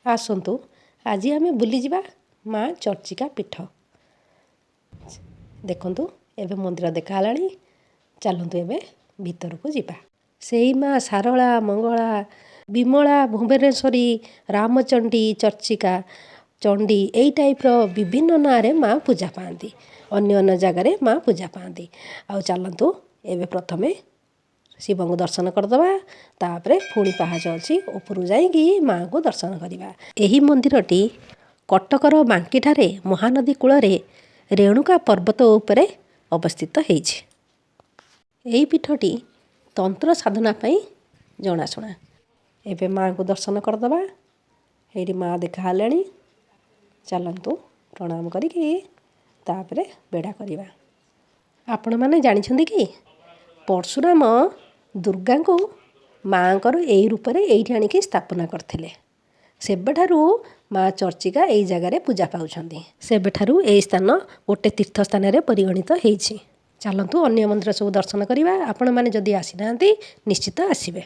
ଆସନ୍ତୁ, ଆଜି ଆମେ ବୁଲିଯିବା ମା ଚର୍ଚ୍ଚିକା ପୀଠ। ଦେଖନ୍ତୁ, ଏବେ ମନ୍ଦିର ଦେଖା ହେଲାଣି। ଚାଲନ୍ତୁ, ଏବେ ଭିତରକୁ ଯିବା। ସେଇ ମା ଶାରଳା, ମଙ୍ଗଳା, ବିମଳା, ଭୁବନେଶ୍ୱରୀ, ରାମଚଣ୍ଡୀ, ଚର୍ଚ୍ଚିକା ଚଣ୍ଡୀ, ଏଇ ଟାଇପ୍ର ବିଭିନ୍ନ ନାଁରେ ମା ପୂଜା ପାଆନ୍ତି। ଅନ୍ୟ ଅନ୍ୟ ଜାଗାରେ ମା ପୂଜା ପାଆନ୍ତି। ଆଉ ଚାଲନ୍ତୁ, ଏବେ ପ୍ରଥମେ ଶିବଙ୍କୁ ଦର୍ଶନ କରିଦେବା। ତାପରେ ପୁଣି ପାହାଚ ଅଛି, ଉପରକୁ ଯାଇକି ମାଆଙ୍କୁ ଦର୍ଶନ କରିବା। ଏହି ମନ୍ଦିରଟି କଟକର ବାଙ୍କିଠାରେ ମହାନଦୀ କୂଳରେ ରେଣୁକା ପର୍ବତ ଉପରେ ଅବସ୍ଥିତ ହେଇଛି। ଏହି ପୀଠଟି ତନ୍ତ୍ର ସାଧନା ପାଇଁ ଜଣାଶୁଣା। ଏବେ ମାଆଙ୍କୁ ଦର୍ଶନ କରିଦେବା। ଏଇଠି ମା ଦେଖା ହେଲେଣି। ଚାଲନ୍ତୁ, ପ୍ରଣାମ କରିକି ତାପରେ ବେଢ଼ା କରିବା। ଆପଣମାନେ ଜାଣିଛନ୍ତି କି, ପରଶୁରାମ ଦୁର୍ଗାଙ୍କୁ ମାଆଙ୍କର ଏଇ ରୂପରେ ଏଇଠି ଆଣିକି ସ୍ଥାପନା କରିଥିଲେ? ସେବେଠାରୁ ମା ଚର୍ଚ୍ଚିକା ଏଇ ଜାଗାରେ ପୂଜା ପାଉଛନ୍ତି। ସେବେଠାରୁ ଏଇ ସ୍ଥାନ ଗୋଟେ ତୀର୍ଥ ସ୍ଥାନରେ ପରିଗଣିତ ହେଇଛି। ଚାଲନ୍ତୁ, ଅନ୍ୟ ମନ୍ଦିର ସବୁ ଦର୍ଶନ କରିବା। ଆପଣମାନେ ଯଦି ଆସିନାହାନ୍ତି, ନିଶ୍ଚିତ ଆସିବେ।